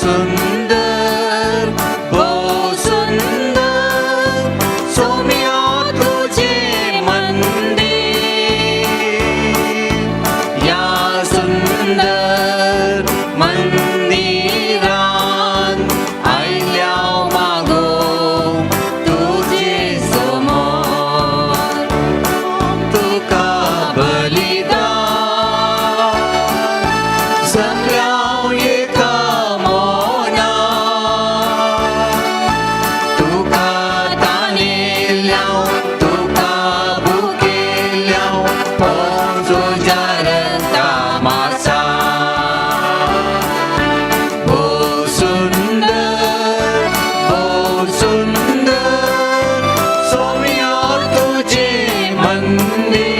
सुंदर, भोव सुंदर सोम्या तुझे मंदिर. या सुंदर मंदिरान आयल्या मागो तुझे समोर, तुका बलिदान जमल्याव एका मोना, तुका तानेल्याव, तुका भुकेल्याव, तुझ्या रक्ता मासा. भोव सुंदर, भोव सुंदर सोम्या तुझे मंदिर.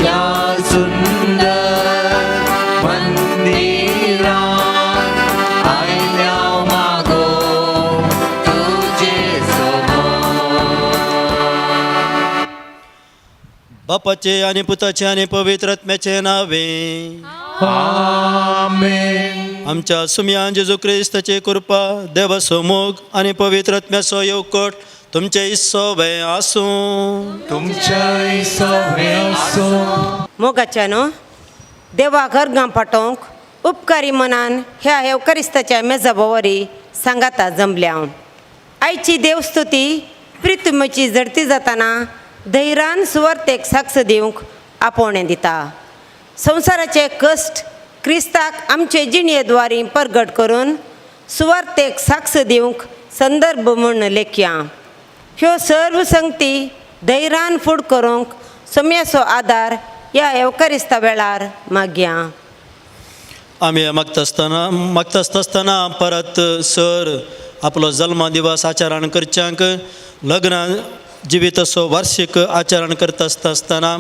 या सुंदर मंदिरात आयल्या मागो तुझे समोर. बापाचे आणि पुताचे आणि पवित्र आत्म्याचे नावे. आमेन. आमच्या सुमयान जेजू क्रिस्ताची कृपा, देवाचो मोग आणि पवित्र आत्म्याचो येवकोट तुमचे सवे आसूं. तुमच्या सवे आसूं. मोगाच्यानो, देवाक अर्गां पाठोवंक उपकारी मनान ह्या येवकारिस्ताच्या मेजाबोवरी सांगाता जमल्या हांव. आयची देवस्तुती प्रितुमेची झडती जाताना धैरान सुवार्तेक साक्ष दिवंक आपोवणें दिता. संवसाराचे कश्ट क्रिस्ताक आमचे जिणेद्वारी परगट करून सुवार्तेक साक्ष दिवंक संदर्भ म्हूण लेखया. ह्यो सर्व संगती धैरान फुड करूंक सोम्याचो आदार ह्या येवकारिस्ता वेळार मागया. आमी मागता आसतना, मागता आसतना परत सर आपलो जल्मा दिवस आचरण करच्यांक, लग्न जिविताचो वार्षिक आचरण करता आसता आसतना,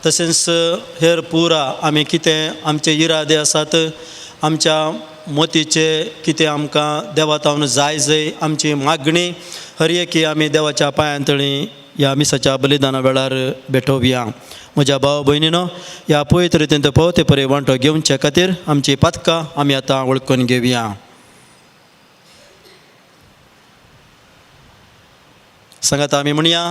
तशेंच हेर पुरा आमी कितें आमचे इरादे आसात, आमच्या मोतीचे कितें आमकां देवा तावन जाय जय आमची मागणी हर एकी आमी देवाच्या पांयां तळी ह्या मिसाच्या बलिदाना वेळार भेटोवया. म्हज्या भाव भयणीनो, ह्या पवित्र रितीन पावते परे वांटो घेवचे खातीर आमची पातकां आमी आतां वळखून घेवया. सांगात आमी म्हणया.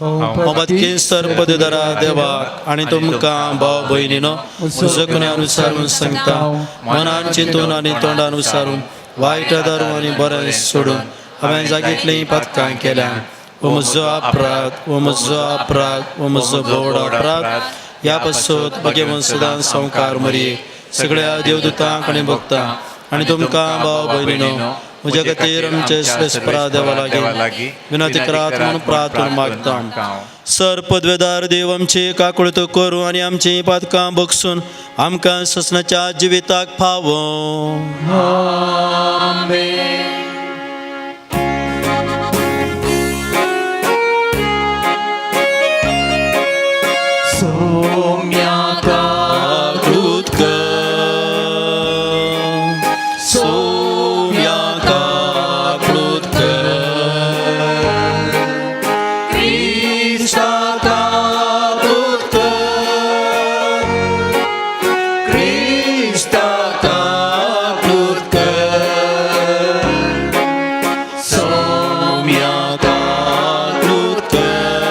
मोबातकी पदधरा देवाक आनी तुमकां भाव भयणीनो जगण्या अनुसारून सांगता, मनान चिंतून आनी तोंडान उसारून वायट दारू आनी बरें सोडून हांवें जागीतलीं पातकां केल्या. ओ म्हजो अपराध, ओ म्हजो अपराध, ओ म्हजो भोवड अपराध. ह्या पासून भगेवन सदां संवकार मरये, सगळ्या देवदूतांक आनी भक्तां आनी तुमकां भाव भयणीनो म्हज्या खातीर आमचे श्रेष्ठ देवा लागीं विनंती करात म्हणून प्रार्थना मागता. सर पदवेदार देव आमची काकुळत करूं आनी आमची पातकां बगसून आमकां ससनाच्या जिविताक फावो. आमेन. सोम्याका कृत कर, सोम्याका कृत कर, क्रिस्ताका कृत कर, क्रिस्ताका कृत कर, सोम्याका कृत कर,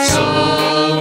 सोम्याका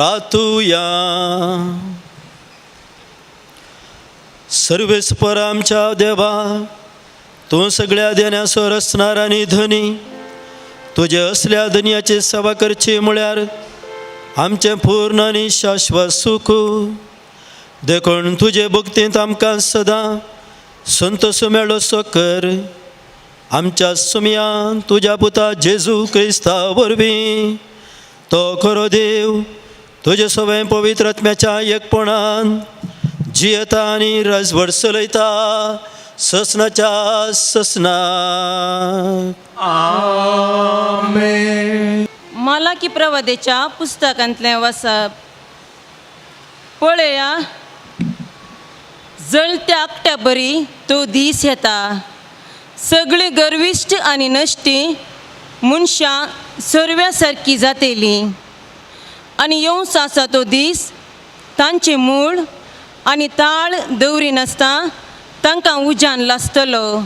प्रार्थुया. सर्वेस्पर आमच्या देवा, तूं सगळ्या देण्याचो रचणार आनी धनी, तुजे असल्या धनयाची सेवा करची म्हळ्यार आमचें पूर्ण आनी शाश्वत सुख. देखून तुजे भक्तींत आमकां सदां संतोश मेळोसो कर. आमच्या सुमयान तुज्या पुता जेजू क्रिस्ता वरवीं, तो खरो देव, तुजे सगळें पवित्र आत्म्याच्या एकपणान जियेता आनी राजवट चलयता ससनाच्या ससनाक. आमेन. मालाकी प्रवादेच्या पुस्तकांतलें वाचप. पळया, जळत्या आकट्या बरी तो दीस येता, सगळीं गर्विश्ट आनी नश्टी मनशां सर्व्या सारकी जातेली आनी येवचो आसा तो दीस तांचें मूळ आनी ताळ दवरिनासतना तांकां उज्यान लासतलो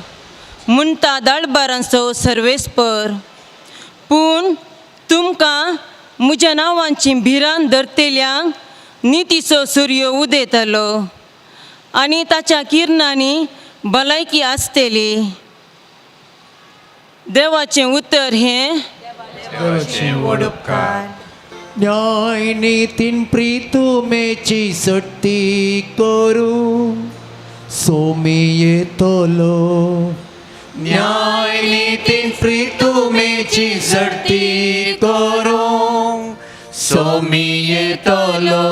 म्हणटा दाळबारांचो सर्वेस्पर. पूण तुमकां म्हज्या नांवांची भिरांत धरतेल्यांक नितीचो सुर्य उदेतलो आनी ताच्या किरणांनी भलायकी आसतली. देवाचें उतर हें. न्याय नितीन प्रितुमेची सट्टी करू सोमी येतलो. न्याय नितीन प्रितुमेची झडती करूंक सोमी येतलो.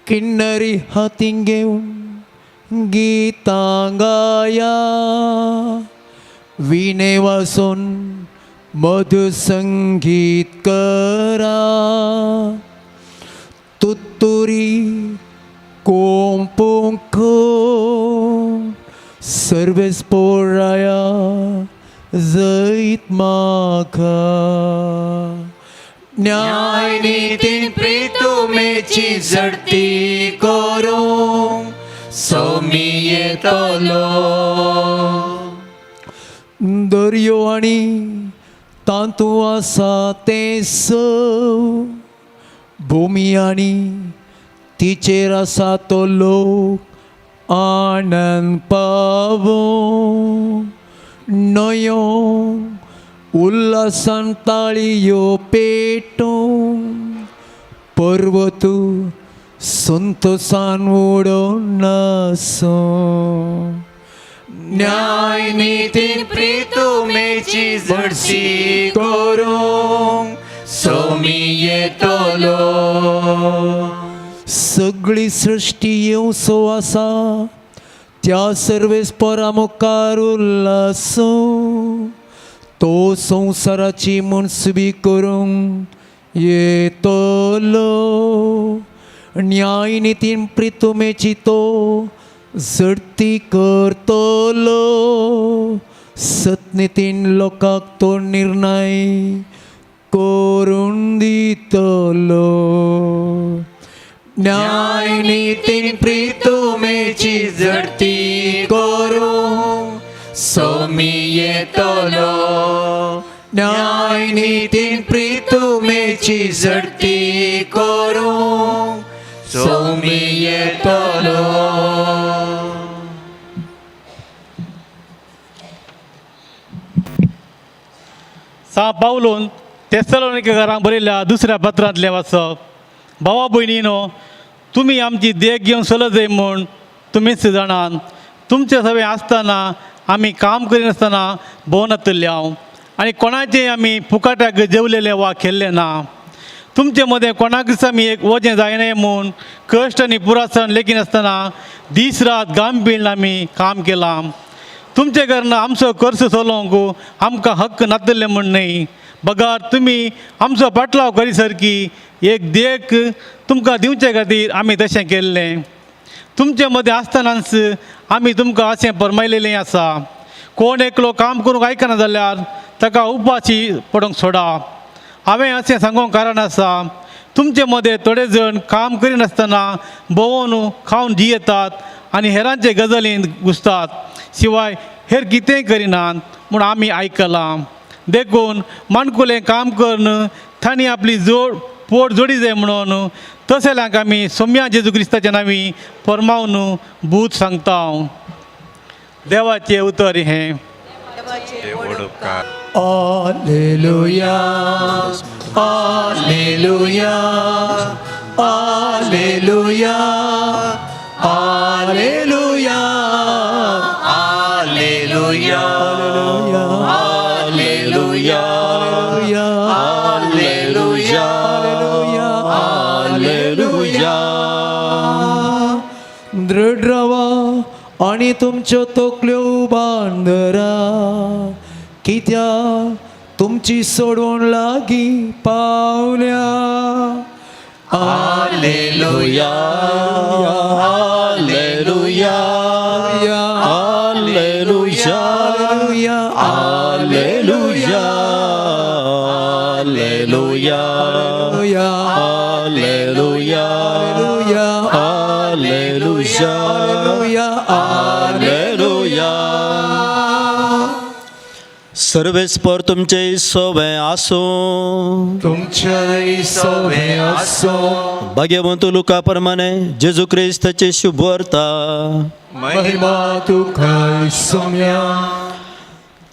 किन्नरी हातीं घेवन गीतां गाया, विणे वाजोवन मधु संगीत करा, तुत्तुरी कोंपूंक सर्वेस पोराया जैत म्हाका. न्याय नितीन प्रितुमेची झडती करूंक सोमी येतलो. दर्यो आनी तांतू आसा तें सव, भुमी आनी तिचेर आसा तो लोक आनंद पावो. न्हंयो उल्हासान ताळयो पेटूं, पर्वत संतोसान उडोवन आसूं. न्याय नितीन प्रितुमेची झडती करूंक सोमी येतलो. सगळी सृश्टी येवसो आसा त्या सर्वेस्परा मुखार उल्हासूं, तो संवसाराची मनसुबी करूंक येतलो. न्याय नितीन प्रितुमेची तो झडती करतलो, सतनितीन लोकांक तो निर्णय करून दितलो. न्याय नितीन प्रितुमेची झडती करूंक सोमी येतलो. न्याय नितीन प्रितुमेची झडती करूंक सोमी येतलो. सा पावलून तेसलोनिकेकारांक बरयल्ल्या दुसऱ्या पत्रांतलें वाचप. भावा भयणीनो, तुमी आमची देख घेवन चलत जाय म्हूण तुमीच जाणात. तुमचे सगळें आसतना आमी काम करिनासतना भोंवनातल्ले हांव आनी कोणाचें आमी फुकाट्याक जेवलेलें वा खेल्लें ना. तुमचे मदें कोणाकच आमी एक वजें जायना म्हूण कश्ट आनी पुरासण लेखिनासतना दीस रात गांभीर्ण आमी काम केलां. तुमचे घरान आमचो खर्च चलोवंक आमकां हक्क नातल्ले म्हूण न्हय, बगार तुमी आमचो पाटलाव करी सारकी एक देख तुमकां दिवचे खातीर आमी तशें केल्लें. तुमचे मदें आसतनाच आमी तुमकां अशें परमायलेलें आसा, कोण एकलो काम करूंक आयकना जाल्यार ताका उपाशी पडूंक सोडा. हांवें अशें सांगूंक कारण आसा, तुमचे मदें थोडे जण काम करिनासतना भोंवून खावन जियेतात आनी हेरांचे गजालींत घुसतात, शिवाय हेर कितेंय करिनात म्हूण आमी आयकलां. देखून माणकुलें काम करून तांणी आपली जोड पोट जोडी जाय म्हणून तसल्यांक आमी सोम्या जेजू क्रिस्ताच्या नांवी फरमावन बूत सांगता. देवाचें उतर हें. Alleluia, Alleluia, Alleluia, Alleluia, Alleluia, Alleluia, Alleluia, Alleluia. दृढ रावा आणि तुमच्यो तकल्यो उबान धरा, कित्याक तुमची सोडवण लागीं पावल्या. Alleluia, Alleluia, Alleluia, Alleluia, Alleluia, Alleluia, Alleluia, Alleluia. सर्वेस्पर तुमचे सोवे आसूं. तुमचे सोवे आसो. भाग्यवंत लुका प्रमाणे जेजू क्रिस्ताची शुभवार्ता. महिमा तुका सोम्या.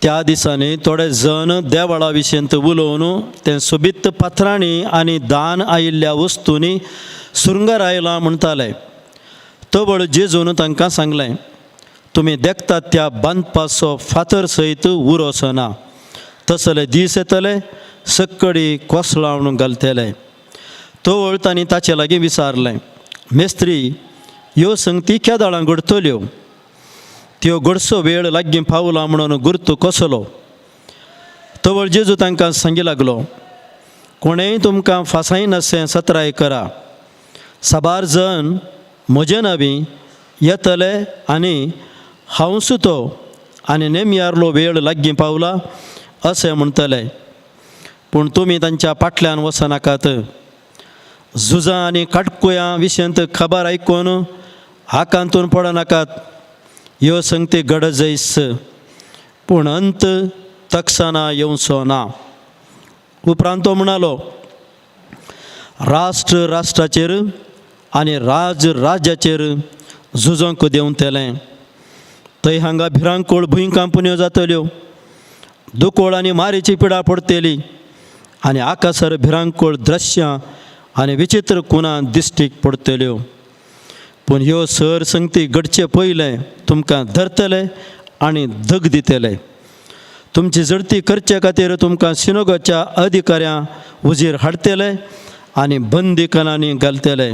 त्या दिसांनी थोडे जण देवळा विशयंत उलोवन तें सोबीत पात्रांनी आनी दान आयिल्ल्या वस्तूंनी सुरंगार आयलां म्हणटाले. तवळ जेजून तांकां सांगलें, तुमी देखतात त्या बांदपाचो फातर सयत उरोसो ना. तसले दीस येतले, सक्कडी कोसळावन घालतले. तवळ तांणी ताचे लागीं विचारलें, मेस्त्री, ह्यो संगती केदाळां घडटल्यो? त्यो घडसो वेळ लागीं पावला म्हणून गुर्तू कसलो? तवळ जेजू तांकां सांगी लागलो, कोणेय तुमकां फासायनासें सत्राय करा. साबार जण म्हजे नावी येतले आनी हांव सुतो आनी नेमयारलो वेळ लागीं पावला अशें म्हणटले. पूण तुमी तांच्या फाटल्यान वचनाकात. झुजां आनी काटकुयां विशयंत खबर आयकून आकांतून पडनाकात. ह्यो संगती गडजैस, पूण अंत तकसना येवचो ना. उपरांत तो म्हणालो, राष्ट्र राष्ट्राचेर आनी राज राज्याचेर झुजोंक देंवतलें. थंय हांगा भिरांकूळ भुंयकांपन्यो जातल्यो, दुकोळ आनी मारीची पिडा पडटली आनी आकासार भिरांकूळ दृश्यां आनी विचित्र कुनां दिश्टीक पडटल्यो. पूण ह्यो सर संगती घडचे पयलें तुमकां धरतले आनी धग दितले. तुमची जडती करचे खातीर तुमकां सिनोगाच्या अधिकाऱ्यां उजीर हाडटले आनी बंदीकनांनी घालतले.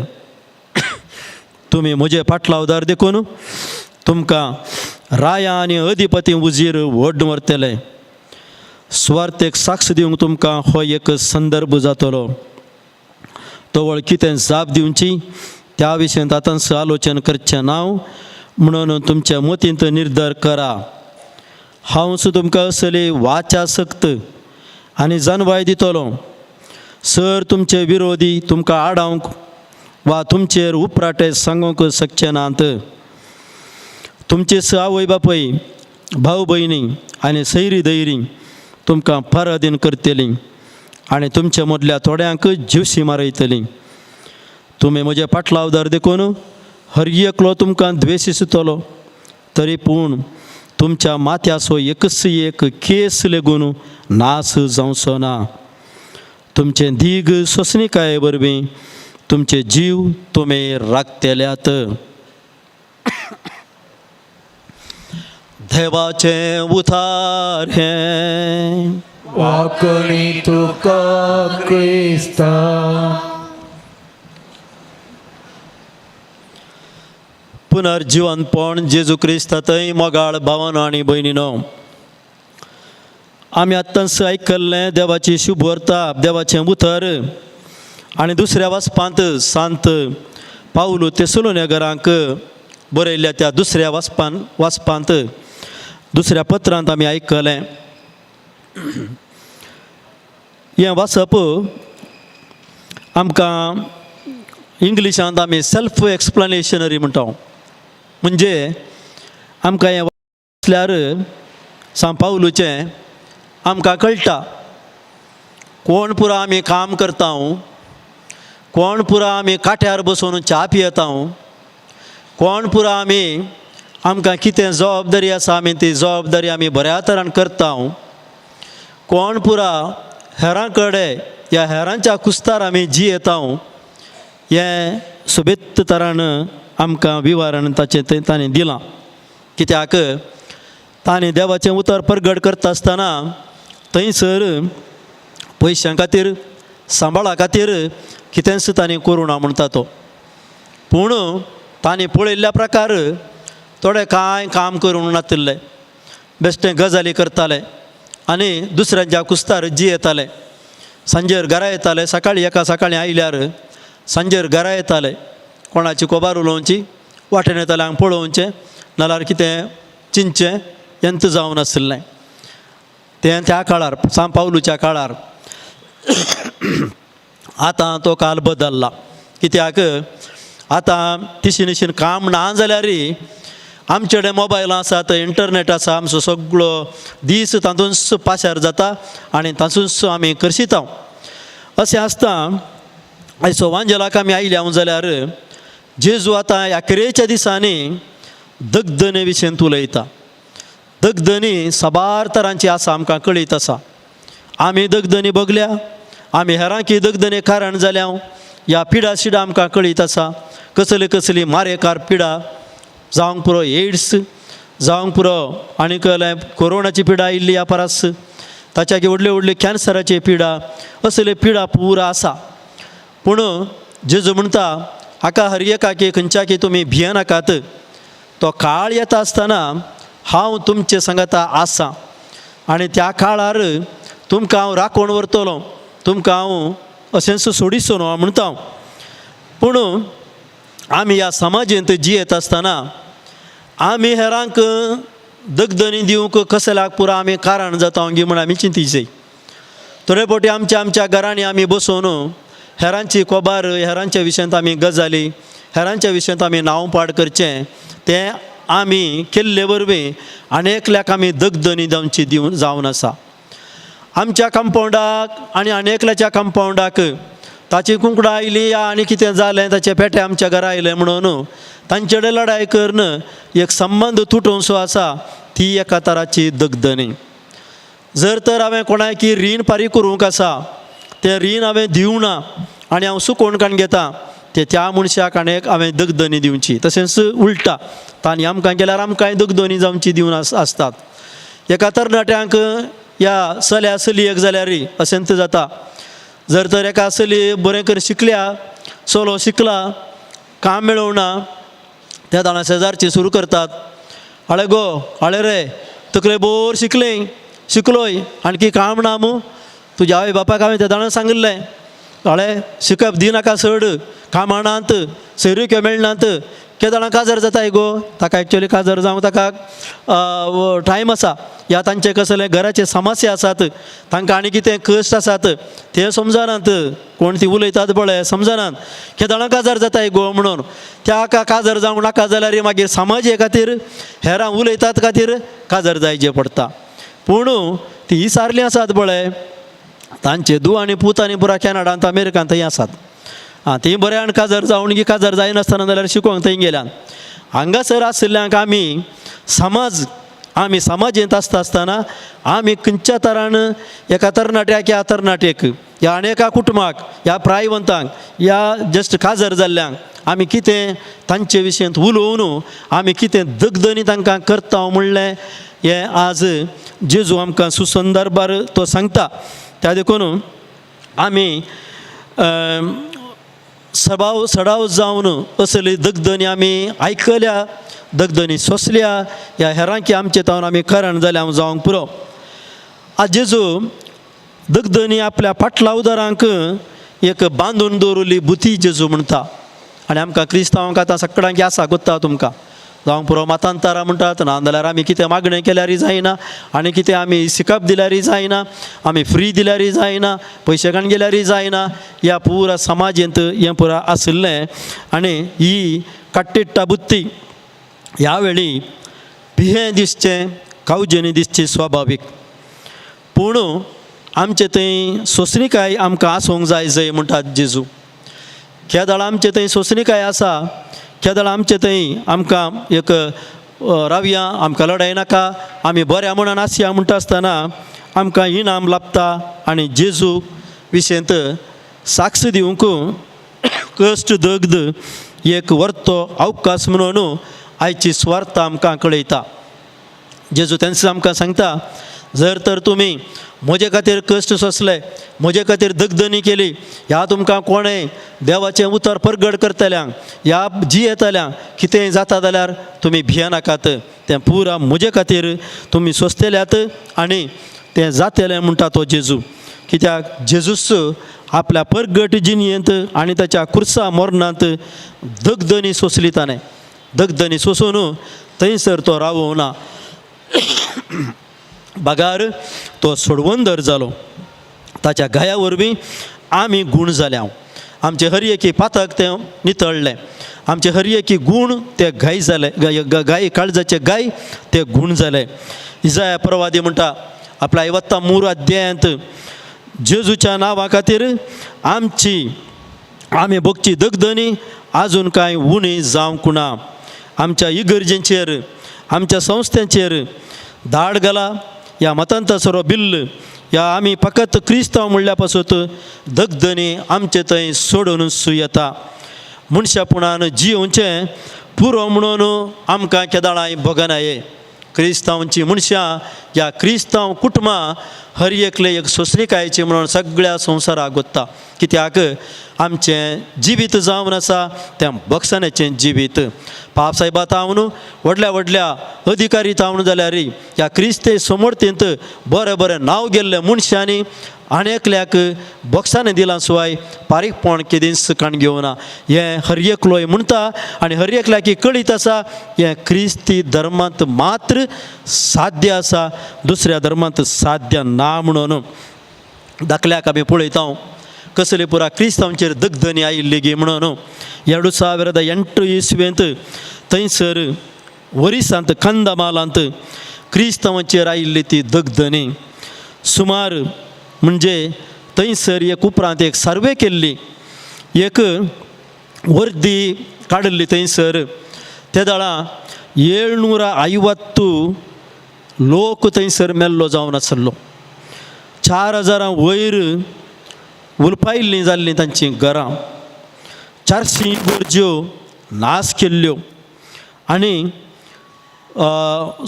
तुमी म्हजे फाटलावदार देखून तुमकां राया आनी अधिपती उजीर व्हड व्हरतले. सुवार्थेक साक्ष दिवंक तुमकां हो एक संदर्भ जातलो. तवळ कितें जाप दिवची त्या विशयांत आतांच आलोचन करचें नांव म्हणून तुमच्या मतींत निर्धार करा. हांव सुद्दां तुमकां असली वाचा सक्त आनी जानवाय दितलो, सर तुमचे विरोधी तुमकां आडावंक वा तुमचेर उपराटे सांगूंक शकचे नात. तुमचे आवय बापूय, भाव भयणी आनी सैरी दैरी तुमकां पराधीन करतलीं आनी तुमच्या मदल्या थोड्यांक जिवशी मारयतलीं. तुमी म्हजे पाटलावदार देखून हर एकलो तुमकां द्वेशितलो, तरी पूण तुमच्या माथ्याचो एकच एक केस लेगून नास जावचो ना. तुमचें दीग सोंसणीकाये वरवीं तुमचे जीव तुमी राखतल्यात. देवाचें उतार हें. वाकणी तुका क्रिस्ता. पुनर्जिवनपण जेजू क्रिस्तांतय मोगाळ भावानो आनी भयणीनो, आमी आत्तांच आयकल्लें देवाची शुभवार्ता, देवाचें उतर आनी दुसऱ्या वाचपांत सांत पावलू तेसलोनेगरांक बरयल्ल्या त्या दुसऱ्या वाचपांत दुसऱ्या पत्रांत आमी आयकलें. हें वाचप आमकां इंग्लिशांत आमी सेल्फ एक्सप्लेनेशनरी म्हणटा. म्हणजे आमकां हें वाचल्यार सांत पावलूचें आमकां कळटा. कोण पुरा आमी काम करता, कोण पुरा आमी काट्यार बसून च्या पियेता, कोण पुरा आमी आमकां कितें जबाबदारी आसा आमी ती जबाबदारी आमी बऱ्या तरान करता, कोण पुरा हेरां कडेन ह्या हेरांच्या कुस्तार आमी जियेता, हें सोबीत तरान आमकां विवरण ताचें तें ताणें दिलां. कित्याक ताणें देवाचें उतर परगट करता आसतना थंयसर पयशां खातीर सांबाळा खातीर कितेंच ताणें करूं ना म्हणटा तो. पूण ताणें पळयल्ल्या प्रकार थोडे कांय काम करूंक नातिल्लें, बेश्टें गजाली करताले आनी दुसऱ्यांच्या कुस्तार जियेताले. सांजेर घरा येताले, सकाळीं एका सकाळीं आयल्यार सांजेर घरा येताले, कोणाची कोबार उलोवची, वाटेन येताले हांगा पळोवचें, नाल्यार कितें चिंतचें, हेंच जावन आशिल्लें तें त्या काळार, सांत पावलूच्या काळार. आतां तो काल बदल्ला. कित्याक आतां तिशीन तिशीन काम ना जाल्यार आमचे कडेन मोबायलां आसात, इंटरनेट आसा, आमचो सगळो दीस तातूंत पाशार जाता आनी तातूंत आमी करशिता. अशें आसता आयज वांजेलाक आमी आयल्या जाल्यार जेजू आतां अखेरेच्या दिसांनी दगदने विशयंत उलयता. दगदनी साबार तरांची आसा, आमकां कळीत आसा. आमी दगदनी बगल्या, आमी हेरांकी दगदने कारण जाल्या, ह्या पिडा शिडा आमकां कळीत आसा. कसली कसली मारेकार पिडा जावंक पुरो, एड्स जावंक पुरो, आनी कसलें कोरोनाची पिडा आयिल्ली ह्या परस ताच्या व्हडली व्हडली कॅन्सराची पिडा, असले पिडा पुरा आसा. पूण जेजू म्हणटा हाका हर एकाकी खंयच्याकी तुमी भियेनाकात, तो काळ येता आसतना हांव तुमचे सांगाता आसा आनी त्या काळार तुमकां हांव राखोवन व्हरतलो, तुमकां हांव अशेंच सोडिसो न्हू म्हणटा हांव. पूण आमी ह्या समाजेंत जियेत आसतना आमी हेरांक दगदनी दिवंक कसल्याक पुरा आमी कारण जाता गी म्हूण आमी चिंतीचे. थोडे फावटी आमच्या आमच्या घरांनी आमी बसून हेरांची कोबार, हेरांच्या विशयांत आमी गजाली, हेरांच्या विशयांत आमी नांव पाड करचें, तें आमी केल्ले वरवीं आनी एकल्याक आमी दगदनी जावची दिवन जावन आसा. आमच्या कंपावंडाक आनी आनी एकल्याच्या कंपावंडाक ताची कुंकडां आयली या आनी कितें जालें, ताचे पेटे आमच्या घरा आयले म्हणून तांचे कडेन लडाय करून एक संबंद तुटोवचो आसा, ती एका तराची दगदनी. जर तर हांवें कोणाकी रीण फारीक करूंक आसा, तें रीण हांवें दिवना आनी हांव सुकोवन काडून घेता, ते त्या मनशाक आनी एक हांवें दगदनी दिवची. तशेंच उलटा तांणी आमकां केल्यार आमकांय दगदनी जावची दिवन आसतात. एका तरणाट्यांक ह्या चल्या चलयेक जाल्यार अशेंच जाता. जर तर एका चली बरें कर शिकल्या, चलो शिकला, काम मेळोवना, त्या जाणां शेजारची सुरू करतात, आळे गो आळे रे तकले बोर शिकलें शिकलोय आणखी काम ना मू, तुज्या आवय बापाक हांवें त्या जाणां सांगिल्लें आळे शिकप दिनाका चड, कामां नात, सैरुक्यो मेळनात, के जाणां काजार जाताय गो, ताका एक्चुअली काजार जावंक ताका टायम आसा, या तांचे कसले घराचे समस्या आसात, तांकां आनी कितें कश्ट आसात ते समजनात, कोण ती उलयतात पळय समजनात, के जाणां काजार जाताय गो म्हणून त्या काजार जावंक नाका जाल्यार मागीर समाजे खातीर हेरां उलयतात खातीर काजार जायचे पडटा. पूण ती सारलीं आसात पळय तांचे धूव आनी पूत आनी पुरा कॅनडांत अमेरिकांत थंय आसात. आं तीं बऱ्यान काजार जावन की काजार जायनासतना जाल्यार शिकोवंक थंय गेल्यान. हांगासर आशिल्ल्यांक आमी समाज, आमी समाजेंत आसता आसतना आमी खंयच्या तरान एका तरणाट्याक ह्या तरणाटेक ह्या आनी एका कुटुंबाक ह्या प्रायवंतांक ह्या जस्ट काजार जाल्ल्यांक आमी कितें तांचे विशयंत उलोवन आमी कितें दगदनी तांकां करता म्हणलें हें आज जेजू आमकां सुसंदर्भार तो सांगता. त्या देखून आमी सभाव सडाव जावन असली दगदनी आमी आयकल्या, दगदनी सोंसल्या, ह्या हेरांकी आमचे तावन आमी कारण जाल्या हांव जावंक पुरो. आज जेजू दगदनी आपल्या फाटलावदारांक एक बांदून दवरिल्ली बुती जेजू म्हणटा आनी आमकां क्रिस्तांवांक आतां सगळ्यांक आसा गोत्ता तुमकां जावंक पुरो मतांतरां म्हणटात, ना जाल्यार आमी कितें मागणें केल्यारय जायना आनी कितें आमी शिकप दिल्यारय जायना, आमी फ्री दिल्यारय जायना, पयशे काडून गेल्यारय जायना, ह्या पुरा समाजेंत हें पुरा आशिल्लें. आनी ही काट्टिट्टा बुत्ती ह्या वेळी भियें दिसचें, कावजेनी दिसची स्वाभावीक. पूण आमचे थंय सोंसणीकाय आमकां आसूंक जाय जय म्हणटात जेजू. केदळ आमचे थंय सोंसणीकाय आसा, केदळ आमचे थंय आमकां एक रावया, आमकां लडाय नाका, आमी बऱ्या म्हणून आसया म्हणटा आसतना आमकां इनाम लाबता आनी जेजू विशेंत साक्ष दिवंक कश्ट दग्ध एक वर्तो अवकाश म्हणून आयची स्वार्थ आमकां कळयता. जेजू तेंच आमकां सांगता, जर तर तुमी म्हजे खातीर कश्ट सोंसले, म्हजे खातीर दगदनी केली, ह्या तुमकां कोणें देवाचें उतर परगट करतल्यांक ह्या जियेतल्यांक कितेंय जाता जाल्यार तुमी भियेनाकात, तें पुरा म्हजे खातीर तुमी सोंसतल्यात आनी तें जातलें म्हणटा तो जेजू. कित्याक जेजूस आपल्या परगट जिणयेंत आनी ताच्या खुर्सा मरणांत दगदनी सोंसली ताणें, दगदनी सोंसून थंयसर तो रावोना, बागार तो सोडवंदर जालो. ताच्या घाया वरवीं आमी गूण जाल्या, आमचे हर एकी पातक तें नितळ्ळें, आमचे हर एकी गूण ते घाय जाले, गाय काळजाचे गाय ते गूण जाले. इजाया प्रवादी म्हणटा आपल्या ऐवत्ता मूर अध्यायांत, जेजूच्या नांवा खातीर आमची आमी भोगची दगदनी आजून कांय उणी जावंक ना. आमच्या इगर्जेंचेर आमच्या संस्थांचेर धाड घाला ह्या मतांतसरो बिल्ल ह्या आमी फकत क्रिस्तांव म्हणल्या पासून दगदनी आमचे थंय सोडून येता. मनशापणान जियोवचें पुरो म्हणून आमकां केदाळांय भोगनाये. क्रिस्तांवची मनशां ह्या क्रिस्तांव कुटुंबां हर एकले एक सोंसणीकायेची म्हणून सगळ्या संवसाराक गोत्ता. कित्याक आमचें जिवीत जावन आसा तें बक्षाण्याचें जिवीत. पाप सायबा तावन व्हडल्या व्हडल्या अधिकारी तावन जाल्यार ह्या क्रिस्ते समर्थेंत बरें बरें नांव गेल्ले मनशांनी आनी एकल्याक बक्षांनी दिलां शिवाय पारीकपण केदींच काण घेवना. हें हर एकलोय म्हणटा आनी हर एकल्याक कळीत आसा हें क्रिस्ती धर्मांत मात्र साध्य आसा, दुसऱ्या धर्मांत साध्य ना म्हणून. धाकल्याक आमी पळयता कसली पुरा क्रिस्तांवचेर दगदनी आयिल्ली गी म्हणून. 2008 इस्वेंत थंयसर ओरिसांत कंदमालांत क्रिस्तांवांचेर आयिल्ली ती दगदनी सुमार म्हणजे थंयसर एक उपरांत एक सर्वे केल्ली, एक वर्दी काडिल्ली थंयसर. ते दळां 750 लोक थंयसर मेल्लो जावन आसलो. 4000 वयर उलपायिल्लीं जाल्लीं तांचीं घरां, 400 गरज्यो नाश केल्ल्यो आनी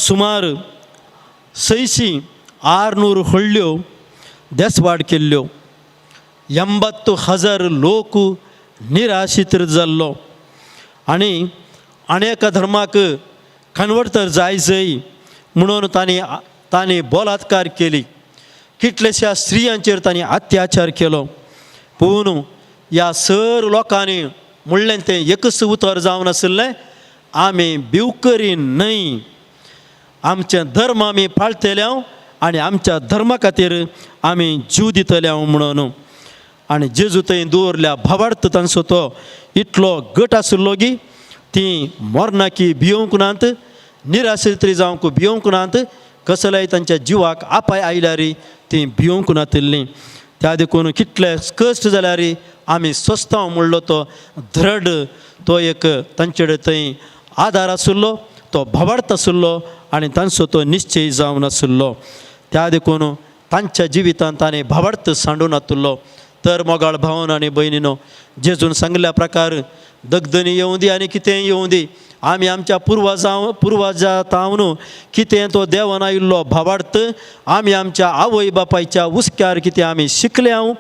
सुमार 600 600 हळ्ळ्यो देसवाड केल्ल्यो. 80,000 लोक निराशित जाल्लो आनी अनेक धर्माक कन्वर्ट तर जाय जय म्हणून तांणी तांणी बलात्कार केली, कितलेश्या स्त्रियांचेर तांणी अत्याचार केलो. पूण ह्या सर लोकांनी म्हणलें तें एकच उतर जावन आशिल्लें, आमी भिवकरी न्हय, आमचें धर्म आमी पाळटले आनी आमच्या धर्मा खातीर आमी जीव दितले म्हणून. आनी जेजू थंय दवरल्या भावार्थ तांचो तो इतलो गट आशिल्लो की ती मरणाकी भियोवंक नात, निराश्रित जावंक भियोवंक नात, कसलेय तांच्या जिवाक आपाय आयल्यार ती भियोवंक नातिल्लीं. त्या देखून कितले कश्ट जाल्यार आमी सोंसता म्हणलो तो द्रढ तो एक तांचे कडेन थंय आदार आशिल्लो, तो भावार्थ आशिल्लो आनी तांचो तो निश्चय जावन आशिल्लो. त्या देखून तांच्या जिवितांत ताणें भावार्थ सांडून नातिल्लो. तर मोगाळ भावन आनी भयणीनो, जेजून सांगिल्ल्या प्रकार दगदनी येवं दी आनी कितेंय येवं दी, आमी आमच्या पुर्वजा तावन कितें तो देवान आयिल्लो भावार्थ आमी आमच्या आवय बापायच्या हुस्क्यार कितें आमी शिकले हांव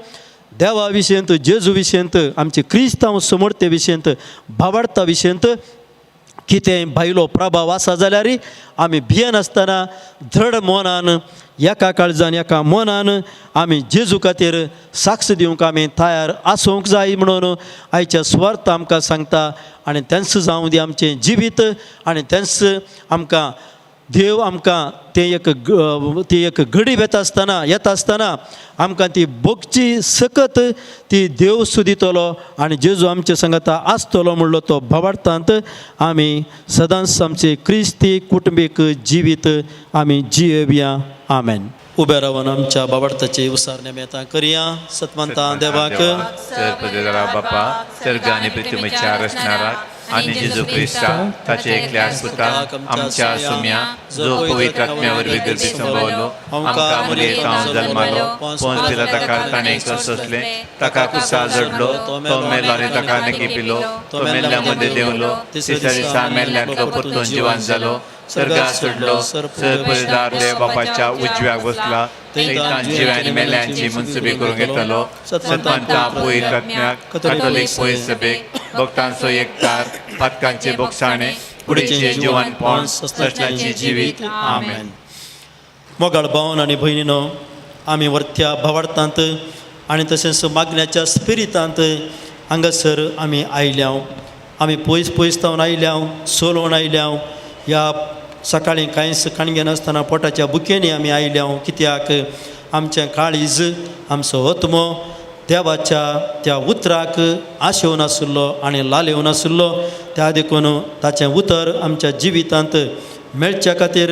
देवा विशयंत, जेजू विशयंत, आमचे क्रिस्तांव समर्थे विशयंत, भावार्था विशयंत कितें भायलो प्रभाव आसा जाल्यार आमी भियेनासतना दृढ मनान एका काळजान एका मनान आमी जेजू खातीर साक्ष दिवंक आमी तयार आसूंक जाय म्हणून आयच्या स्वार्थ आमकां सांगता. आनी तेंच जावं दी आमचें जिवीत आनी तेंच आमकां देव आमकां तें एक ती एक घडी येता आसतना आमकां ती भोगची सकत ती देव सुदितलो आनी जेजू आमचे सांगता आसतलो म्हणलो तो भावार्थांत आमी सदांच आमचे क्रिस्ती कुटुंबीक जिवीत आमी जियेवया. आमेन. उबे रावन आमच्या बाबार्थाची उसार नेमेतां करया. सतमंता देवाक सर पदरा बापा सर्ग आनी पृथ्वीच्या रचणाराक आनी जेजू क्रिस्ता ताचे एकल्या पुताक आमच्या सुम्या जो पवित्र आत्म्या वरवीं गर्भी संभवलो, आमकां मरियेंत जल्मालो, पोंस पिलाता ताणें सोंसलें, ताका कुसा जडलो, तो मेलो आनी ताका नकी पिलो, तो मेल्ल्या मदें देंवलो, तिसऱ्या दिसा मेल्ल्यांतलो परतून जिवान जालो, सर्गात सोडलो, सर पददार देव बापाच्या उजव्याक बसला, थंय जिव्यान मेल्यांची मनसुबी करूंक येतलो. सतमंता पवित्र आत्म्याक, कॅथोलीक पवित्र सभेक, भक्तांचो एकतार, पातकांचे बोगसाणे, कुडीचे जिवनपण, ससनाची जिवीत. आमेन. मोगाळ भावन आनी भयणीनो, आमी वरत्या भावार्थांत आनी तशेंच मागण्याच्या स्पिरितांत हांगासर आमी आयल्या. आमी पयस पयस जावन आयल्या, सोलोवन आयल्या. ह्या सकाळीं कांयच काणगे नासतना पोटाच्या बुकेनी आमी आयल्या. कित्याक आमचें काळीज, आमचो आत्मो देवाच्या त्या उतराक आशेवन आशिल्लो आनी लालेवन आशिल्लो. त्या देखून ताचें उतर आमच्या जिवितांत मेळच्या खातीर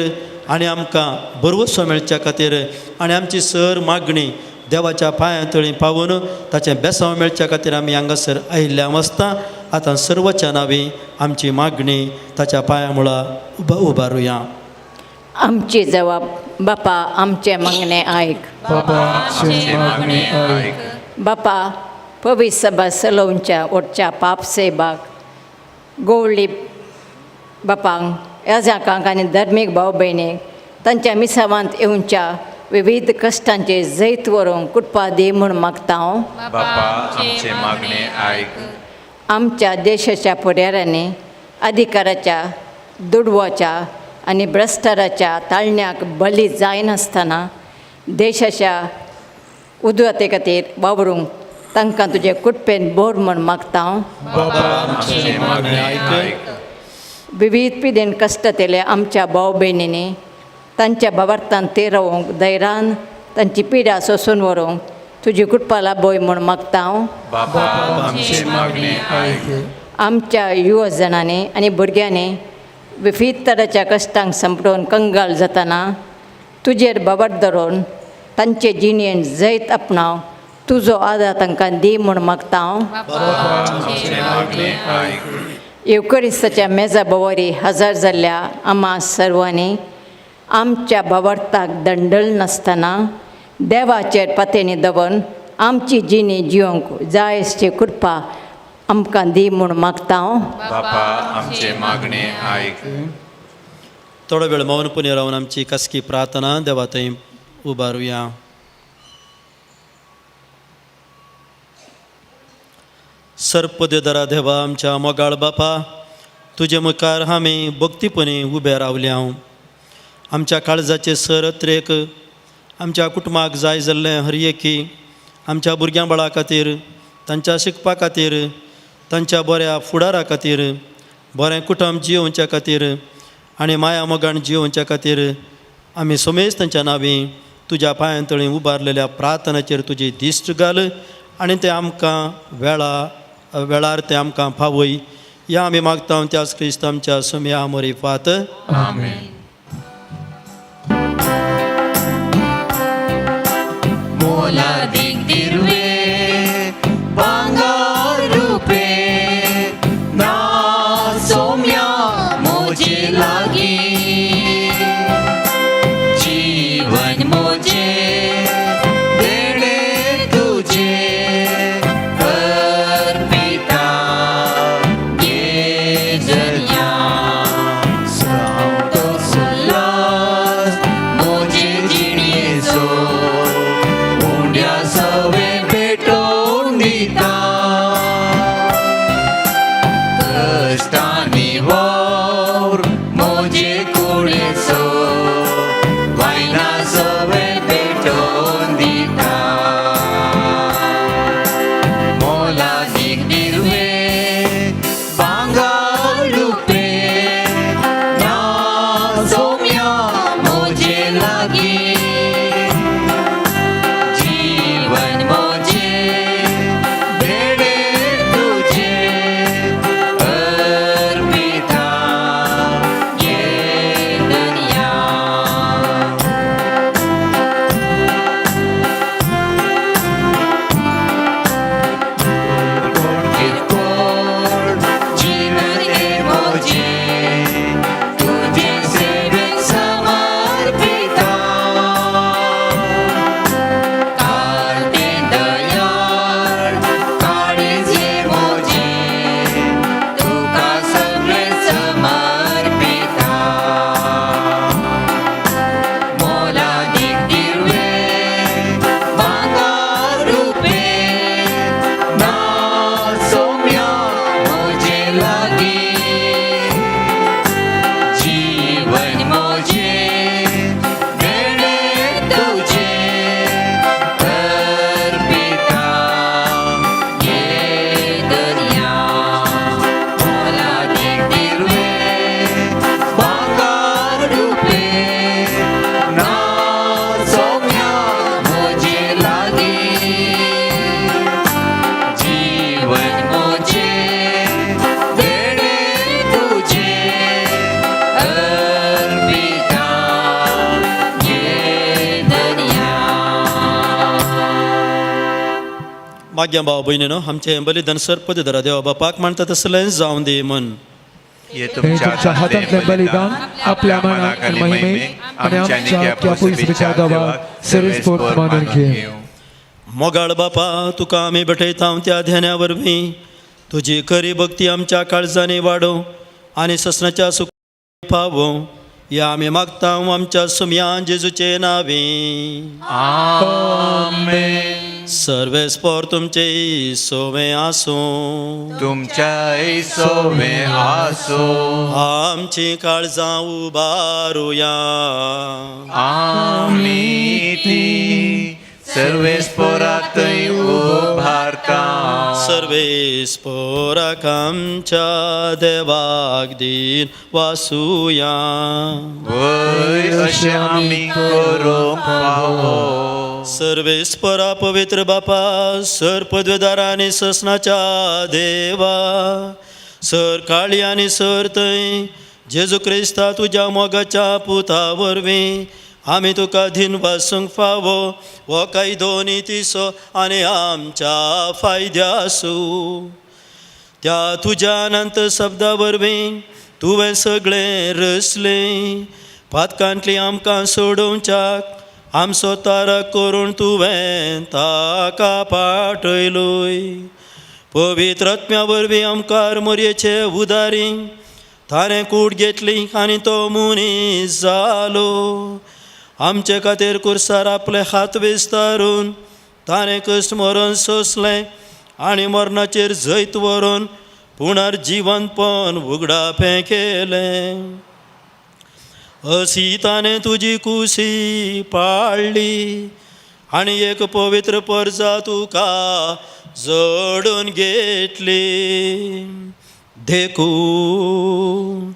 आनी आमकां भरवसो मेळच्या खातीर आनी आमची सर मागणी देवाच्या पांयां तळी पावून ताचें बेसांव मेळच्या खातीर आमी हांगासर आयिल्ल्या आसता. आतां सर्वच्या नांवी आमची मागणी ताच्या पांया मुळा उबारुया. आमची जबाब बापा आमचें मागणें आयक. बाबा आमचें मागणें आयक. बापा पवित्र सभा सलोवच्या ओटच्या पाप सेबाक गोवळी बापांक याजाकांक आनी धर्मीक भाव भयणीक तांच्या मिसावांत येवच्या विविध कश्टांचे जैत व्हरूंक कुटपा दी म्हूण मागता हांव. बापा आमचें मागणें आयक. आमच्या देशाच्या फुडाऱ्यांनी अधिकाराच्या दुडवाच्या आनी भ्रश्टाराच्या ताळण्याक बली जायनासतना देशाच्या उदरगते खातीर वावरूंक तांकां तुजे कुटपेन बोर म्हूण मागता हांव. बाबा आमचें मागणें आयक. विविध पिदेन कश्टांतले आमच्या भाव भयणींनी तांच्या भावार्थान ते रावूंक धैर्यान तांची पिडा सोसून व्हरूंक तुजी कुटपा लाभय म्हूण मागता हांव. बापा आमचें मागणें आयक. आमच्या युवा जणांनी आनी भुरग्यांनी विविध तराच्या कश्टांक सांपडून कंगाल जातना तुजेर बाबर धरून तांचे जिणेन जैत आपणाव तुजो आदार तांकां दी म्हूण मागता हांव. आमचें मागणें आयक. येवकरिस्ताच्या मेजा भोंवरी हजर जाल्ल्या आमा सर्वांनी आमच्या भावार्थाक दंडल नासतना देवाचेर पातेणी दवरून आमची जिणी जिवंक जाय अशी कृपा आमकां दी म्हूण मागता हांव. बापा आमचें मागणें आयक. थोडो वेळ मौनपणी रावन आमची खासगी प्रार्थना देवा थंय उबारुया. सर्पदेदरा देवा आमच्या मोगाळ बापा, तुजे मुखार आमी भक्तीपणी उबे रावल्या. आमच्या काळजाचे सर अत्रेक, आमच्या कुटुंबाक जाय जाल्लें हर एकी, आमच्या भुरग्यां बाळा खातीर, तांच्या शिकपा खातीर, तांच्या बऱ्या फुडारा खातीर, बरें कुटुंब जियोवच्या खातीर आनी माया मोगान जियोवच्या खातीर आमी समेज तांच्या नांवी तुज्या पांयां तळी उबारलेल्या प्रार्थनाचेर तुजी दिश्ट घाल आनी ते आमकां वेळार ते आमकां फावय. ह्या आमी मागता त्याच क्रिस्त आमच्या सुमया मोरीफात. आमेन. मोलादीक दिर्वे भांगर रुपे ना सोम्या मोजे लागी, जीवन मोजे देणे तुझे अर्पिता घे जन्या, सांगतो सुल्लास मोजे जिणेचो उंड्या सवे पेटोवन दिता, कश्टांनी वावर मोजे कुडीचो वायना सवे पेटोवन दिता, मोलादीक दिर्वे भांगर रुपे ना सोम्या मोजे लागी, जीवन मोजे देणे तुझे अर्पिता माग्या भाव भयणीनो आमचें बलिदान सर पदधरा देवा बापाक मानता तसलें जावं दी म्हूण. हे हे तुमच्या हातांतलें बलिदान आपल्या मनाक आनी महिमेक आनी आमच्या क्यापुसबीच्या देवाक सर्वेस्पोर्त मानून घेवं. मोगाळ बापा, तुका आमी भेटयता त्या ध्याना वरवीं तुजी खरी भक्ती आमच्या काळजांनी वाडोवं आनी ससनाच्या सुख पावोवं या आमी मागता आमच्या सुमयान जेजूचे नावे. आमेन. सर्वेस्पोर तुमचे सोवे आसूं. तुमच्याय सोवे आसो. आमची काळजां उबारुया. आमी ती सर्वेस्पोरातय उभारता. सर्वेस्पोराक आमच्या देवाक दीन वासुया. वय अशें आमी करूंक फावो. सर्वेस्परा पवित्र बापा, सर पदवेदार आनी ससनाच्या देवा, सर काळी आनी सर थंय जेजू क्रिस्ता तुज्या मोगाच्या पुता वरवीं आमी तुका धीन वासूंक फावो हो कायदो नितीचो आनी आमच्या फायद्यासू. त्या तुज्या अनंत शब्दा वरवीं तुवें सगळें रचलें, पातकांतली आमकां सोडोवच्याक आमचो तारक करून तुवें ताका पाठयलोय. पवित्र आत्म्या वरवीं आमकां मोरयेचे उदारी ताणें कूड घेतली आनी तो मनीस जालो. आमचे खातीर कुर्सार आपले हात विस्तारून ताणें कश्ट मरण सोंसलें आनी मरणाचेर जैत व्हरून पुनर्जिवनपण उगडापें केलें. अशी ताणें तुजी कुशी पाळ्ळी आनी एक पवित्र परजा तुका जोडून घेतली. देखून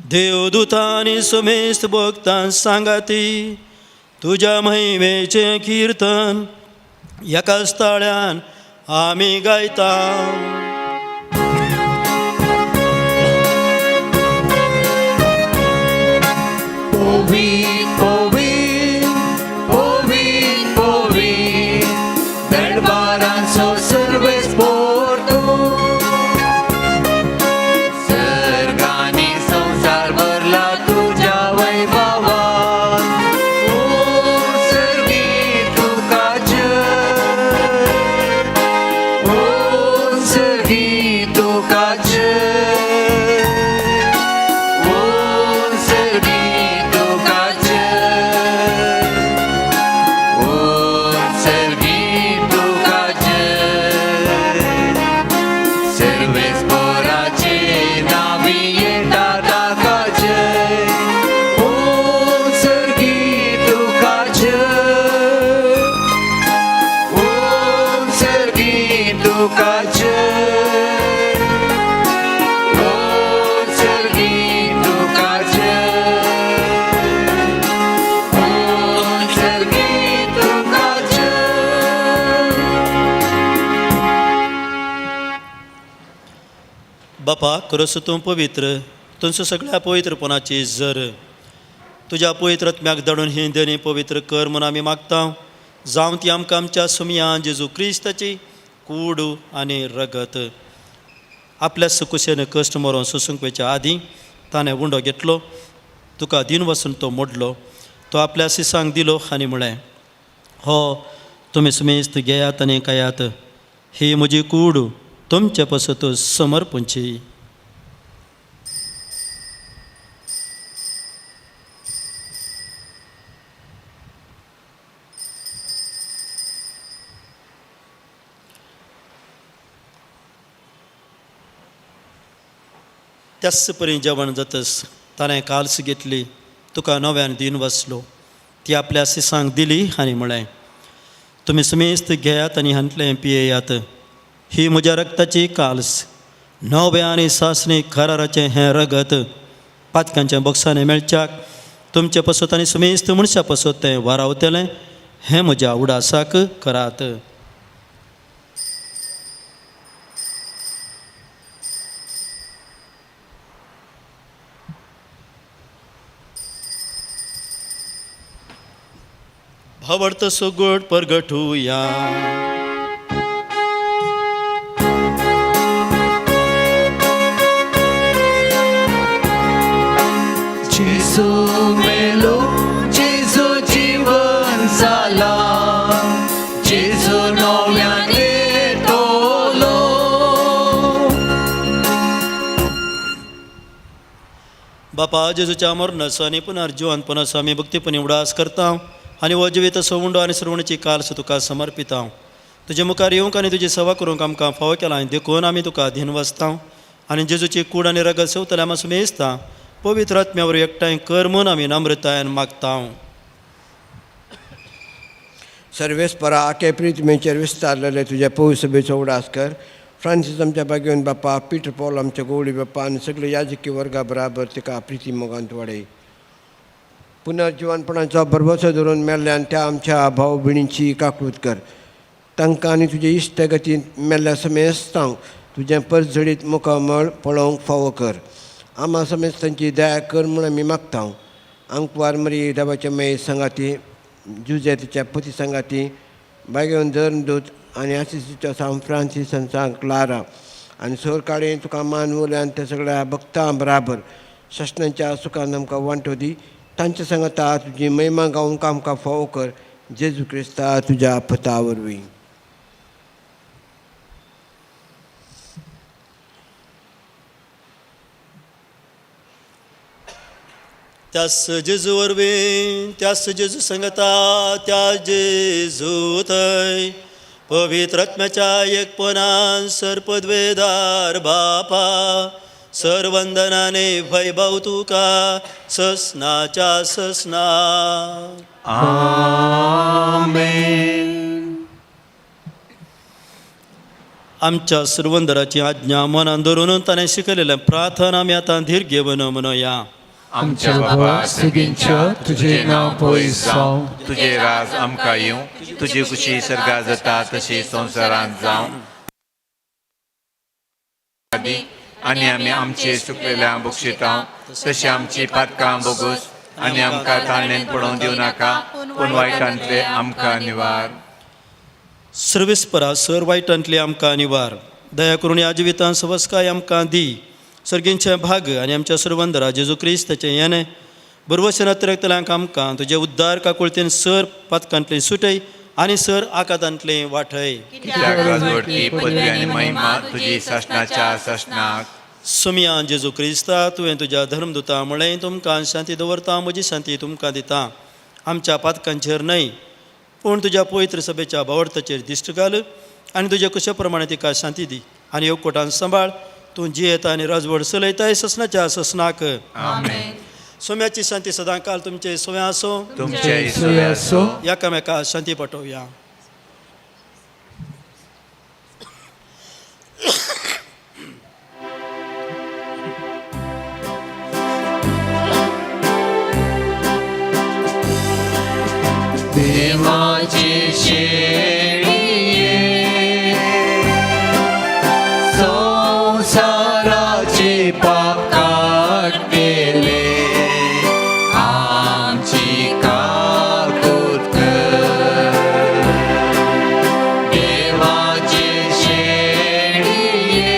देवदूतांनी सुमेस्त भक्तां सांगाती तुज्या महिमेचें किर्तन एकाच ताळ्यान आमी गायता. पवित्र पवित्र पवित्र पवित्र दरबारांचो सर्वेस्पोर तूं. सर्गांनी संवसार भरला तुज्या वैभवान. ओ सर्गी तुका जय, ओ सर्गी तुका जय, ओ सर्गी तुका जय, ओ सर्गी तुका जय. सर्वेस्पोराचे नावी येता ताका जय, ओ सर्गी तुका जय, ओ सर्गी तुका जय, ओ सर्गी तुका जय, ओ सर्गी तुका जय. बापा, खरोच तूं पवित्र, तुमचो सगळ्या पवित्रपणाची जर तुज्या पवित्र आत्म्याक धाडून ही देणी पवित्र कर म्हूण आमी मागता. जावं ती आमकां आमच्या सुमयान जेजू क्रिस्ताची कूड आनी रगत. आपल्या सुकुशेन कश्ट मरोन सोसूंक वयच्या आदीं ताणें उंडो घेतलो, तुका दिन वसून तो मोडलो, तो आपल्या सिसांक दिलो आनी म्हळें, हो तुमी सुमेस्त घेयात आनी खायात, ही म्हजी कूड तुमचे पसत समर्पणची. त्याच परी जेवण जातस ताणें काल्स घेतली, तुका नव्यान दिन वसलो, ती आपल्या सिसांक दिली आनी म्हळें, तुमी सुमेस्त घेयात आनी हांतलें पियेयात, ही म्हज्या रक्ताची काल्स, नव्या आनी सासणी कराराचें हें रगत पातकांच्या बोक्सांनी मेळच्याक तुमचे पसत आनी सुमेस्त मनशा पसत तें वारावतलें, हें म्हज्या उडासाक करात. भावार्थ सुगोड परगटुया. बापा जेजूच्या मरणाचो आनी पुनर्जिवनपणाचो आमी भक्तीपणी उडास करता आनी हो जिवीत सवंडो आनी सर्वणीची कालस तुका समर्पिता. तुजे मुखार येवंक आनी तुजी सेवा करूंक आमकां फावो केला देखून आमी तुका धीन वसता आनी जेजूची कूड आनी रगत सेवतल्या आमी सुमेस्ता पवित्र आत्म्यावर एकठांय कर म्हूण आमी नम्रतायेन मागता. सर्वेस्परा आखे प्रितमेचेर विस्तारलेले तुज्या पवित्र सभेचो उडास कर. फ्रांसीस आमच्या बागेवन बापा, पीटर पॉल आमच्या गोवळी बाप्पा आनी सगळे याजकी वर्गा बराबर तिका प्रिती मोगांत वाडय. पुनर्जिवनपणाचो भरवसो धरून मेल्ल्यान त्या आमच्या भाव भयणींची काकूत कर. तांकां आनी तुजे इश्ट गतींत मेल्ल्या समेस्तांक तुजें परजळीत मुखामळ पळोवंक फावो कर. आमा समेस्तांची दया कर म्हूण आमी मागता. आंकवार मरी देवाच्या मये सांगाती, जुजेतीच्या पती सांगाती, बागेवन धर्मदूत आनी आसिसीच्या सांत फ्रांसीस आनी सांत क्लारा आनी सोरकाडे तुका मान उरल्यान त्या सगळ्या भक्तां बराबर शस्नाच्या सुखान आमकां वांटो दी. तांच्या सांगाता तुजी महिमा गावंक आमकां फावो कर. जेजू क्रिस्ता तुज्या पता वरवीं. त्यास जेजू वरवीं, त्यास जेजू संगता, त्या जेजू थंय पवित्र आत्म्याच्या एकपणान सर्पद्वेदार बापा सर्वंदनाने वैभव तुका ससनाच्या ससना. आमेन. आमच्या सुरवंदराची आज्ञा मनान धरून ताणें शिकयलेलें प्रार्थना आमी आतां धीर घेवन म्हणया. आमच्या बाबा सर्गींच्या तुजें नांव पयस जावं, तुजें राज आमकां येवं, तुजी खुशी सर्गा जाता तशी संवसारांत जावं. आनी आमी आमचे सुकलेल्या बक्षितां तशी आमची पातकां बोगूस आनी आमकां ताळणेन पडोवंक दिवं नाका, पूण वायटांतले आमकां निवार. सर्वेस्परा सर वायटांतले आमकां निवार. दया करून ह्या जिवितांत सवस्काय आमकां दी. सर्गींचे भाग आनी आमच्या सर्वंदरा जेजू क्रिस्ताचें येणें बरवशेन अतिरेकतल्यांक आमकां तुजे उद्दार काकुळतेन सर पातकांतलें सुटय आनी सर आकादांतलें वाटय. कित्याक राजवटकी पदवी आनी महिमा तुजी सासणाच्या सासणाक. सुमया जेजू क्रिस्ता, तुवें तुज्या धर्मदुता म्हळें तुमकां शांती दवरता, म्हजी शांती तुमकां दिता. आमच्या पातकांचेर न्हय पूण तुज्या पवित्र सभेच्या भावार्थाचेर दिश्ट घाल आनी तुज्या कुशा प्रमाणे तिका शांती दी आनी एकवटान सांबाळ. तूं जियेता आनी राजवट चलयताय ससनाच्या ससनाक. आमेन. सोम्याची शांती सदांकाल तुमचे सोव्या आसो. तुमचे सोय आसो. एकामेका शांती पाठोवया. देवाचे शेळये संवसाराचे पाप काडटेले आमची काकूत कर. देवाचे शेळये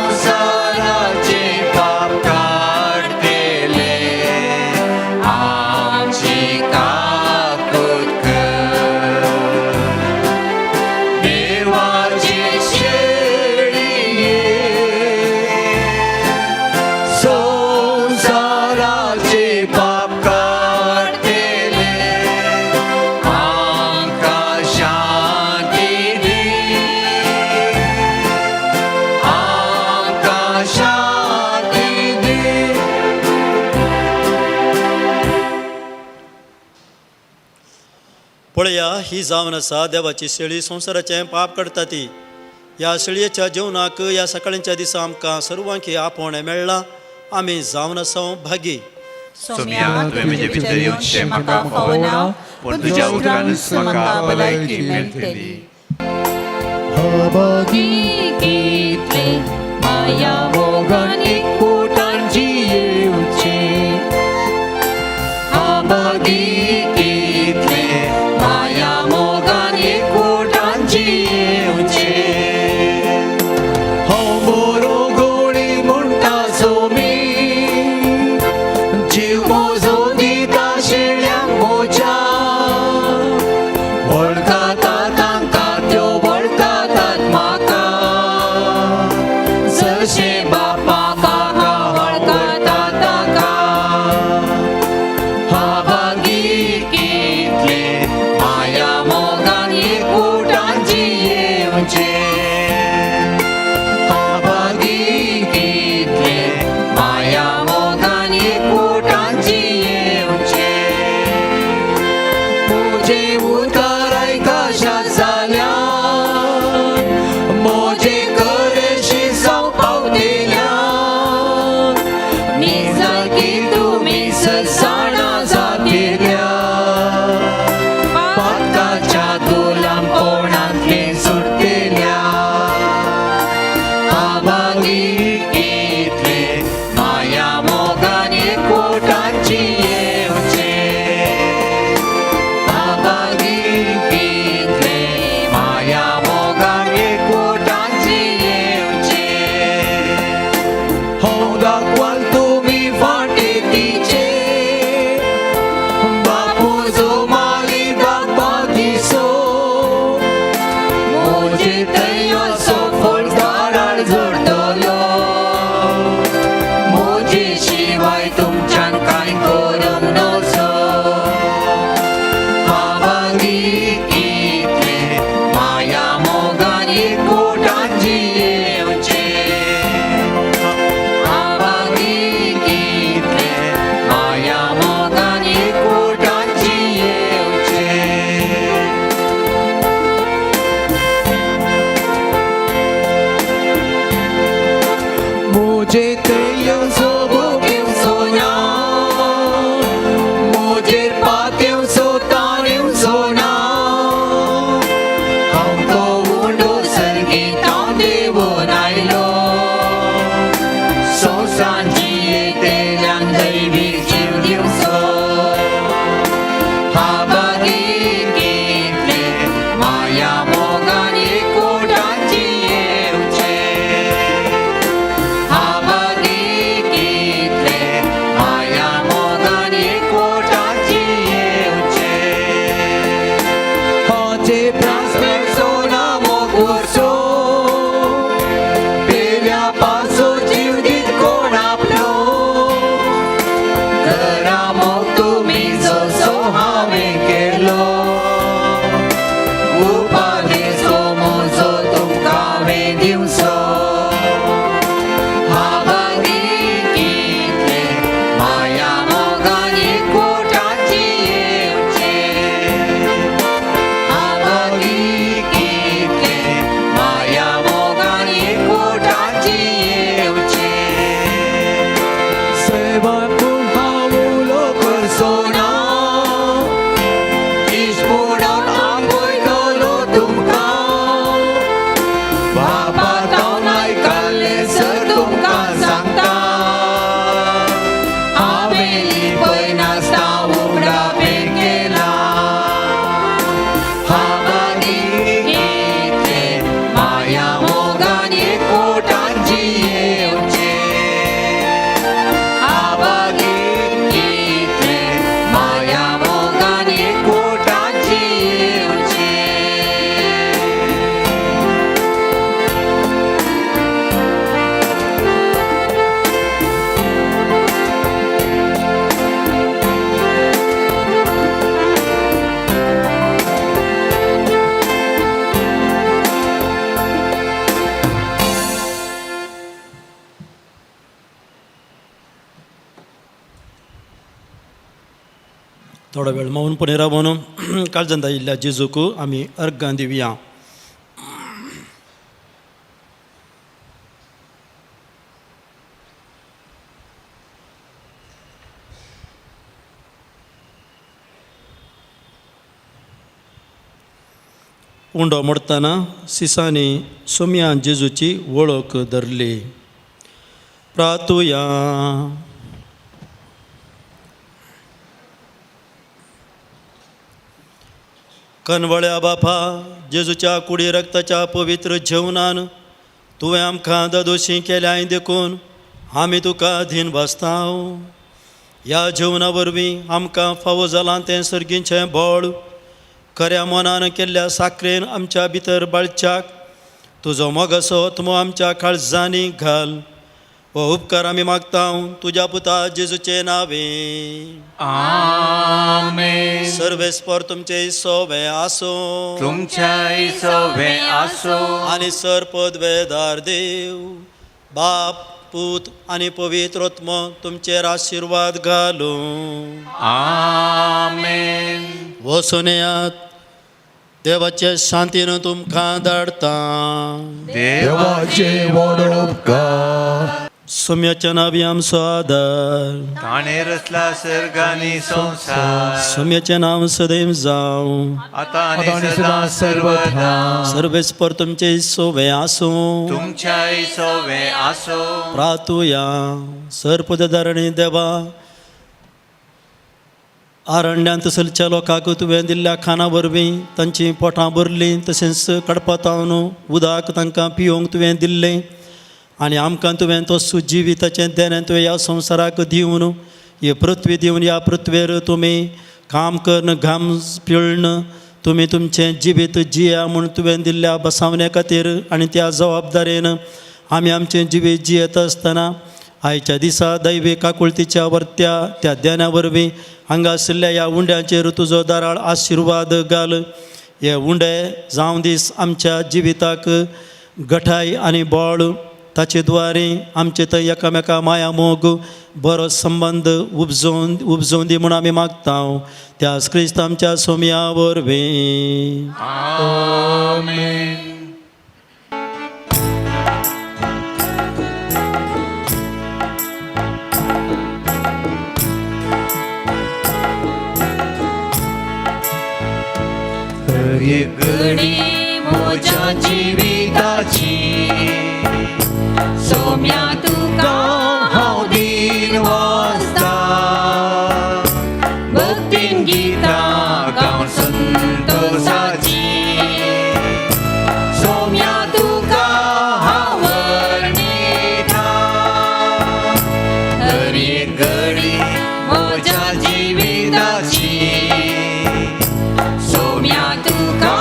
संवसाराचे पाप काडटेले आमची काकूत कर. देवाचे शेळये संवसाराचे पाप काडटेले आमकां शांती दी, आमकां शांती दी. पळया ही जावन आसा देवाची शेळी संवसाराचें पाप काडटा ती. ह्या शेळयेच्या जेवणाक ह्या सकाळींच्या दिसा आमकां सर्वांक आपोवणें मेळ्ळां. आमी जावन आसा भागी. सोम्या तुवें म्हजे भितर येवचें म्हाका फावना, पूण तुज्या उतरानूच म्हाका भलायकी मेळटली. कितले माया मोगान एकवटान जियेवचें, अभागी कितले माया मोगान एकवटान जियेवचें. हांव बरो गोळी म्हणटा सोमी, जीव म्हजो दिता शेळ्यांक म्हज्या, वळखता तांकां त्यो वळखतात म्हाका, जशें कितले माया मोगान एकवटांची येवचे आबागी कितले माया मोगान एकवटांची येवचे हांव दाखवाल तुमी फाटे तिचे बापू जो माली दाखपा दिसो म्हजे थंय सफळ दारार जोडटलो म्हजे शिवाय तुमच्यान कांय करूंक नजो आबागी कितले माया मोगान एकवटांची येवचे आबागी कितले माया मोगान एकवटांची येवचे. मुझे तेयो सोबो सोना मुझे पातेव सोतानेव सोना हांव तो उंडो सर्गीतां देवून आयलो संवसार जियेतेल्यांक दैवीक जीव दिवचो. आबागी कितले माया मोगान एकवटांची येवचे आबागी कितले माया मोगान एकवटांची येवचे. हाचे प्रास्पेक सोना मोग पेल्या पासो जीव दीत कोण आपलो घरा मोग तुमी जसो हांवें केलो उपादेसो म्हजो तुमकां हांवें दिवचो. आबागी कितले माया मोगान एकवटांची येवचे आबागी कितले माया मोगान एकवटांची येवचे. सेवा पूण हांव उलो करचो ना इश्ट म्हणून आपयतलो तुमकां बाबा तावन आयकल्लें सर तुमकां सांगता हांवें लिपय नासता उगडापें केला. आबागी कितले माया मोगान एकवटांची येवचे आबागी कितले माया मोगान एकवटांची येवचे. थोडो वेळ मौनपणी रावन काळजांत आयिल्ल्या जेजूक आमी अर्गां दिवया. उंडो मोडटना सिसांनी सोमयान जेजूची वळख धरली. प्रातुया. कनवळ्या बापा, जेजूच्या कुडी रक्ताच्या पवित्र जेवणान तुवें आमकां ददोशी केल्याय देखून आमी तुका धीन भासताव. ह्या जेवणा वरवीं आमकां फावो जालां तें सर्गीचें बळ खऱ्या मनान केल्ल्या साकरेन आमच्या भितर बाळच्याक तुजो मोगाचो आत्मो आमच्या काळजांनी घाल. हो उपकार आमी मागता तुज्या पुता जेजूचे नावे. आमेन. सर्वेस्पर तुमचे सोवे आसूं तुमच्याय सवे आसो. आनी सर पदवेदार देव बाप पूत आनी पवित्र आत्मो तुमचेर आशिर्वाद घालूं. आमेन. वचून येयात, देवाचे शांतीन तुमकां धाडटा. देवा देवाचे व्हड उपकार. सोम्याच्या नावी आमचो आदार ताणें रचला सर्गानी संवसार सोम्याचें नांव सदैव जावं आतां आनी सदां सर्वदा सर्वेस्पर तुमचे सोवे आसूं तुमच्याय सोवे आसो प्रातुया सर्पदरणी देवा आरण्यांत चलच्या लोकांक तुवें दिल्ल्या खाणा वरवीं तांचीं पोटां भरलीं तशेंच कडपतावन उदक तांकां पिवंक तुवें दिल्लें आनी आमकां तुवें तो सुजिविताचें देणें तुवें ह्या संवसाराक दिवन ही पृथ्वी दिवन ह्या पृथ्वेर तुमी काम करून घाम पिळून तुमी तुमचें जिवीत जिया म्हूण तुवें दिल्ल्या बसावणे खातीर आनी त्या जबाबदारेन आमी आमचें जिवीत जियेत आसतना आयच्या दिसा दैवी काकुळतीच्या वर्त्या त्या ध्याना वरवीं हांगा आशिल्ल्या ह्या उंड्यांचेर तुजो दाराळ आशिर्वाद घाल. हे उंडे जावं दीस आमच्या जिविताक गठाय आनी बळ ताचे द्वारे आमचे थंय एकामेका माया मोग बरो संबंद उपजोवन दी म्हूण आमी मागता त्याच क्रिस्त आमच्या सोम्या वरवीं. आमेन. हर एक घडी म्हज्या जिविताची सोम्या तुका हांव दीन वाचता भक्तीन गीतां गावन संतोषाची सोम्या तुका हांव वर्णिता. हर एक घडी म्हज्या जिविताची सोम्या तुका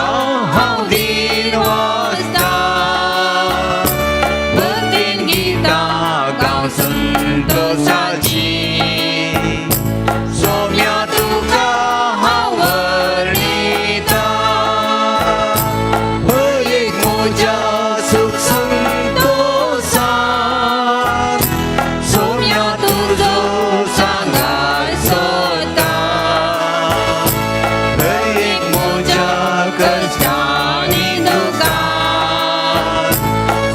हांव दीन वाचता भक्तीन गीतां गांव संतोषाची सोम्या तुका हांव वर्णिता. हर एक म्हज्या सुख संतोषान सोम्या तुजो सांगार सोता. हर एक म्हज्या कश्टांनी दुखान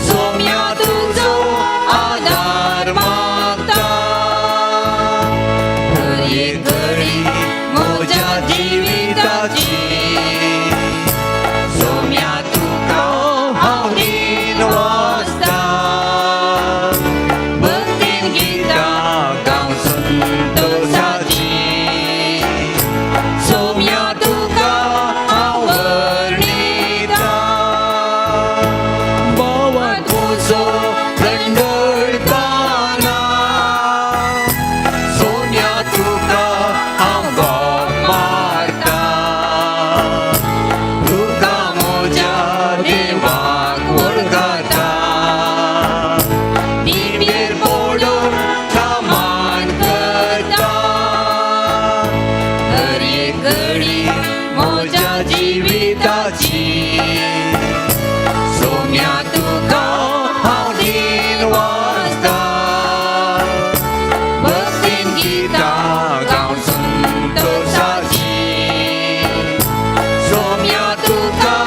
सोम्या तुजो आदार मागता. हर एक घडी म्हज्या जिविताची सोम्या तुका हांव दीन वाचता भक्तीन गीतां गांव संतोषाची सोम्या तुका हांव वर्णिता. भावा तुजो दंडळताना सोम्या तुका हांव गोप मारता. तुका म्हज्या देवाक वळखता दिवेर पडून मान करता. हर एक घडी म्हज्या जिविताची सोम्या तुका हांव दीन वाचता भक्तीन गीतां गांव संतोषाची सोम्या तुका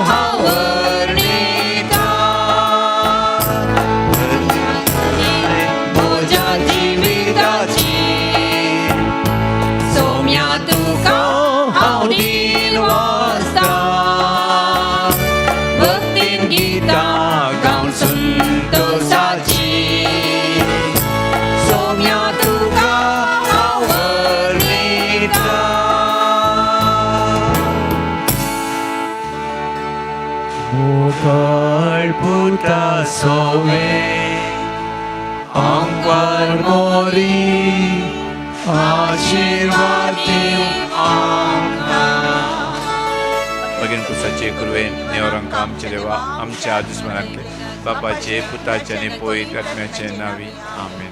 हांव वर्णिता. म्हज्या जिविताची सोम्या तुका हांव दीन वाचता भक्तीन गीतां गांव संतोषाची सोम्या तुका हांव वर्णिता. मुखार पुता सोवे आंकवार मोरी आशिर्वाद आमकां. भगीन कुसाचे कुरवेन नेवरांक आमचे देवा आमच्या दुस्मनांतले बापाचे पुताचे आनी पवित्र आत्म्याचे नावी आमेन.